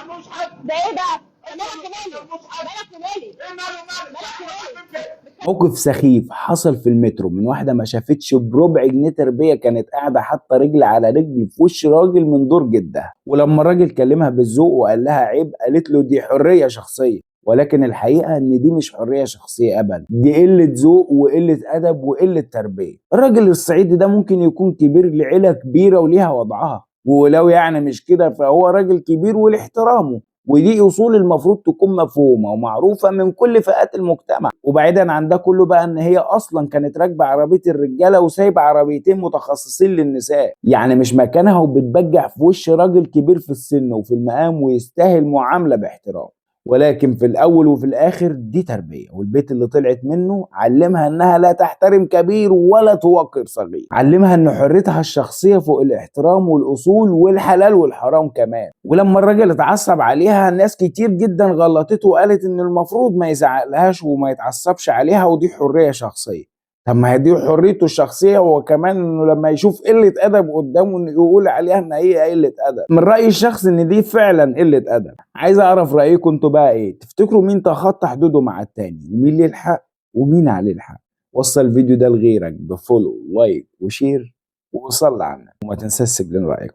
ملوش حد. ده ايه بقى؟ مالك ومالي؟ ملوش حد. مالك ومالي؟ ايه ماله مالك؟ مالك ومالي؟ موقف سخيف حصل في المترو من واحدة ما شافتش بربع جنيه تربية، كانت قاعدة حاطة رجل على رجل في وش راجل من دور جدها، ولما الراجل كلمها بالذوق وقال لها عيب قالت له دي حرية شخصية. ولكن الحقيقة ان دي مش حرية شخصية ابدا، دي قلة ذوق وقلة ادب وقلة تربية. الراجل الصعيدي ده ممكن يكون كبير لعيلة كبيرة وليها وضعها، ولو يعني مش كده فهو راجل كبير ولاحترامه، ودي اصول المفروض تكون مفهومه ومعروفة من كل فئات المجتمع. وبعيدا عن ده كله بقى، ان هي اصلا كانت راكبه عربية الرجالة وسايبه عربيتين متخصصين للنساء، يعني مش مكانها، وبتبجح في وش راجل كبير في السن وفي المقام ويستاهل معاملة باحترام. ولكن في الاول وفي الاخر دي تربيه، والبيت اللي طلعت منه علمها انها لا تحترم كبير ولا توقر صغير، علمها ان حريتها الشخصية فوق الاحترام والاصول والحلال والحرام كمان. ولما الراجل اتعصب عليها ناس كتير جدا غلطته وقالت ان المفروض ما يزعقلهاش وما يتعصبش عليها ودي حرية شخصية. طب ما هي دي حريته الشخصية، وكمان انه لما يشوف قلة ادب قدامه انه يقول عليها ان هي قلة ادب. من رايي الشخصي ان دي فعلا قلة ادب. عايز اعرف رايكم انتوا بقى ايه، تفتكروا مين تخطى حدوده مع التاني، ومين ليه الحق ومين عليه الحق؟ وصل الفيديو ده لغيرك ب follow like و share وصل على النبي، وما تنساش تسيب لنا رايك.